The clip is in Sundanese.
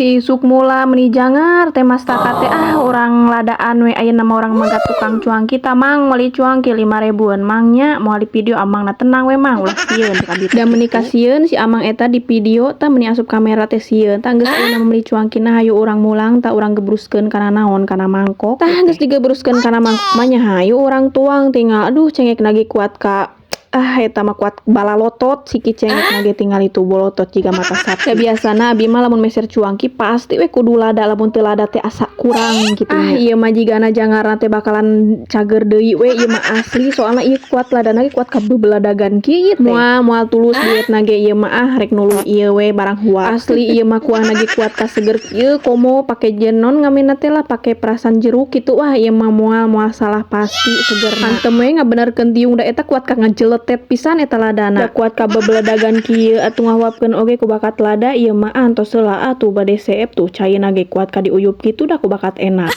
Ti isuk mula meuni jangar teh mastaka teh, ah, urang ladaan we. Ayeuna mah urang mangga tukang cuangki tah, "Mang, meuli cuangki 5 ribuan, Mang, nya. Moal di video Amang na, tenang we, Mang, ulah sieun." Da meuni kasieun si Amang eta di video tah, meuni asup kamera teh sieun. Tah, geus ayeuna mah meuli cuangkina, hayu urang mulang tah, urang gebruskeun kana naon, kana mangkok. Tah, geus digebruskeun kana mangkok mah nya hayu urang tuang tinggal. Aduh, cengek na ge kuat ka, ah, eta mah kuat balalotot siki cengek na ge, tingali tuh bolotot jiga mata sapi. Da biasana abi mah lamun meser cuangki pasti we kudu lada, lamun teu lada teh asa kurang kitu. Ah, ieu mah jigana jangarna teh bakalan cager deui we ieu mah asli, soalna ieu kuat ladana ge kuat ka bebeladagan kieu teh. Moal moal tulus duitna ge ieu mah, ah, rek nulung ieu we barang huat. Asli ieu mah kuahna ge kuat ka seger kieu, komo pake jenon ngamena teh lah, pake perasan jeruk kitu. Wah, ieu mah moal moal salah, pasti seger. Hantem we ngabenerkeun tiung, da eta kuat ka ngajeletet pisan eta ladana. Da kuat ka bebeledagan kieu atuh, ngahuapkeun oge ku bakat lada ieu mah. Antos heula atuh, bade seep tuh, caina ge kuat ka diuyup kitu, da ku bakat enak.